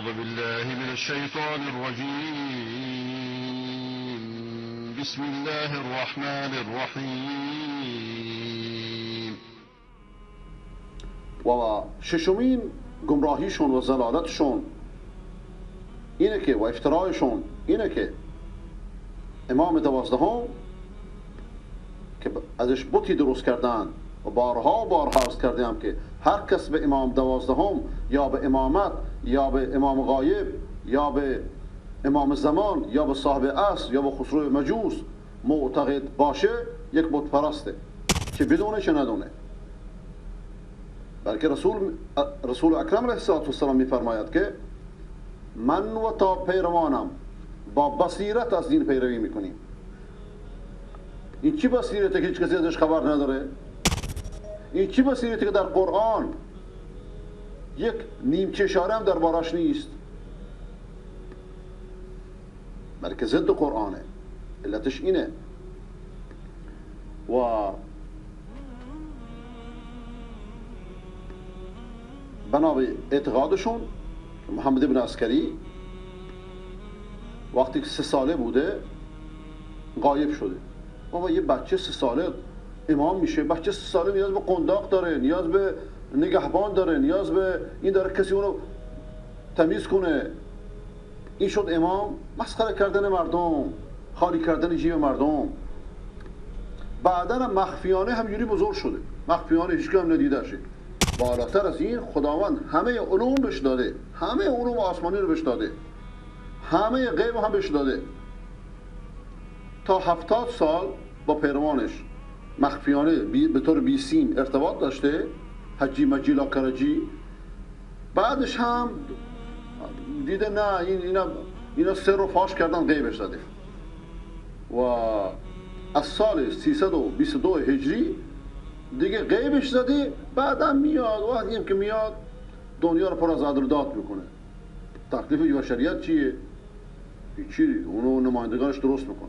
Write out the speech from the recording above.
أعوذ بالله من الشیطان الرجیم. بسم الله الرحمن الرحیم. و ششمین گمراهیشون و ضلالتشون اینه که و افترایشون اینه که امام 12 که ازش بتی درست کردن و بارها و بارها عرض کردم که هر کس به امام 12 یا به امامت یا به امام غایب یا به امام زمان یا به صاحب عصر یا به خسرو مجوس معتقد باشه یک بت پرسته، چه بدونه چه ندونه. بلکه رسول اکرم علیه السلام میفرماید که من و تا پیروانم با بصیرت از دین پیروی میکنیم. این چی بصیرته که هیچ کسی ازش خبر نداره؟ این چی بصیرته که در قرآن یک نیمچه اشاره هم دربارش نیست، بلکه ضد قرآنه. علتش اینه. و بنا به اعتقادشون محمد بن عسکری وقتی که 3 ساله بوده غایب شده. بابا یه بچه 3 ساله امام میشه؟ بچه 3 ساله نیاز به قنداق داره، نیاز به نگهبان داره، نیاز به این داره کسی اونو تمیز کنه. این شد امام. مسخره کردن مردم، خالی کردن جیب مردم. بعدا هم مخفیانه همجوری بزرگ شده، مخفیانه هیچ کم ندیده شه. بالاتر از این خداوند همه علوم بهش داده، همه علوم آسمانی رو بهش داده، همه غیب هم بهش داده. تا 70 سال با پیروانش مخفیانه به طور بی سیم ارتباط داشته، حجی مجی لاکرجی. بعدش هم دیده نه اینا سر رو فاش کردن، غیبش داده. و از سال 322 هجری دیگه غیبش زده. بعدم میاد، وقتی هم که میاد دنیا رو پر از عدل داد میکنه. تکلیف بشریت چیه؟ هیچی، اونو نمایندگانش درست میکنن.